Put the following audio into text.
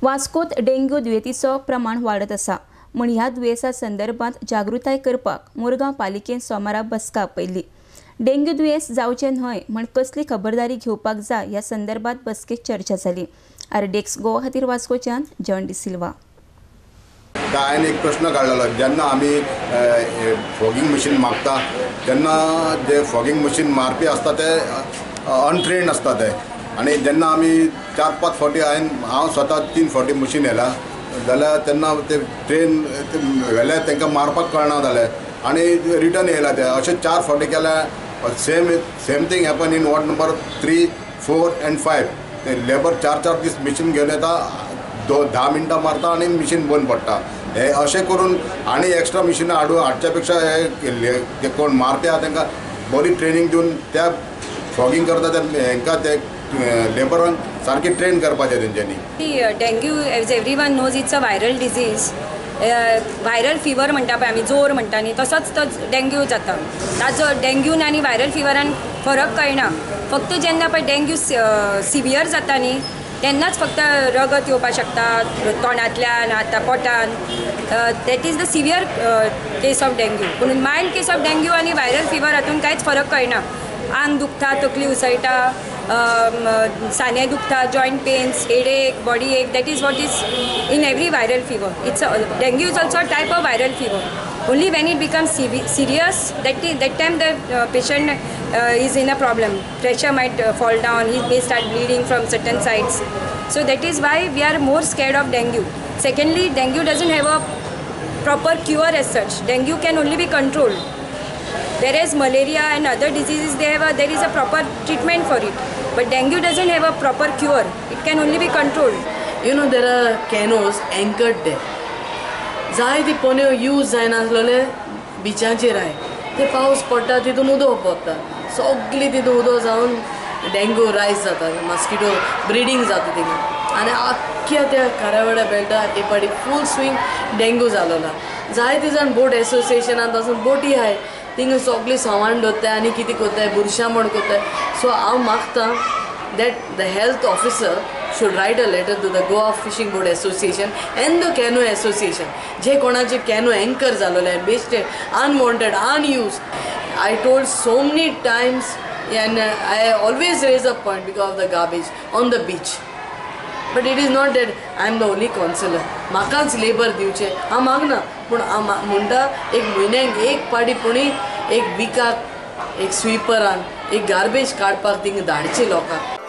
वास्कोत dengue दुयेंतीचो प्रमाण वाडत आसा म्हूण ह्या दुयेंसा संदर्भात जागृताय करपाक मुरगांव पालिकेन सोमारा बसका आपयल्ली। डेंग्यू दुयेंस जावचें न्हय म्हूण कसली खबरदारी घेवपाक जाय ह्या संदर्भात बसकेत चर्चा जाली। आरडीएक्स गोवा खातीर वास्कोच्यान जॉन डिसिल्वा। हांवें एक प्रश्न काडलेलो, जेन्ना आमी फॉगिंग मशीन मागता तेन्ना जे फॉगिंग मशीन मारपी आसता ते अनट्रेन्ड आसता ते, आनी जेन्ना आमी 4-5 फावटी हांव स्वता 3 फावटी मशीन येला जाल्यार तेन्ना ते ट्रेन व्हेले तांकां मारपाक कळना जालें आनी रिटर्न येयला ते। अशें 4 फावटी केल्या। Same thing happen in ward number 3, 4 and 5। ते लेबर 4-4 दीस मशीन घेवन येता, 10 मिनटां मारता आनी मशीन बंद पडटा। हे अशें करून आनी एक्स्ट्रा मशिनां हाडच्या पेक्षा हे कोण मारपी आहा तांकां बरी ट्रेनींग दिवन त्या फॉगिंग करता त्या हेंकां ते लेबरांक सारकी ट्रेन करपाचें तेंच्यांनी। Dengue as everyone knows it's a viral disease. Viral fever म्हणटा पळय आमी, जोर म्हणटा न्ही, तसोच तो डेंग्यू जाता। ताजो डेंग्यून आनी व्हायरल फिवरान फरक कळना, फक्त जेन्ना पळय डेंग्यू सिवियर जाता न्ही तेन्नाच फक्त रगत येवपाक शकता तोंडांतल्यान, हाता पोटान। That is the severe case of dengue. पूण मायल्ड केस ऑफ डेंग्यू आनी व्हायरल फिवर हातून कांयच फरक कळना। आंग दुखता, तकली उसळटा, साने दुखता, joint pains, headache, body ache, that is what is in every viral fever. It's dengue is also type of viral fever. Only when it becomes serious that time the patient is in a problem. Pressure might fall down, he may start bleeding from certain sites. So that is why we are more scared of dengue. Secondly, dengue doesn't have a proper cure as such. Dengue can only be controlled. Whereas malaria and other diseases, there is a proper treatment for it. But dengue doesn't have a proper cure. It can only be controlled. You know, there are canoes anchored there. जाय ती पोन्यो use जायनासलेले बिचांचेर आहाय, ते पावस पडटा तितून उदक पडटा, सगळी तितून उदक जावन डेंग्यू रायज जाता, मस्किटो ब्रिडींग जाता थिंगा आनी आख्ख्या त्या खारावाड्या बेल्टा हे फावटी फूल स्विंग डेंग्यू जालोला। जायते जाण बोट एसोसिएशनान पासून बोटी आहाय, थिंगा सगळी सामान दवरताय आनी कितें करताय, बुरशामण करताय। सो हांव मागता that the health officer should write a letter to the Goa Fishing Boat Association and the Canoe Association. जे कोणाचे कॅनो एंकर जालोले बेश्टे unwanted, unused. I told so many times and I always raise a point because of the garbage on the beach. But it is not that I am the only councillor. म्हाकाच labour दिवचें हांव मागना, पूण हांव म्हणटा एक म्हयन्याक एक पाटी पुणी एक विकाक एक स्वीपरान एक गार्बेज काडपाक थिंगा धाडचें लोकांक।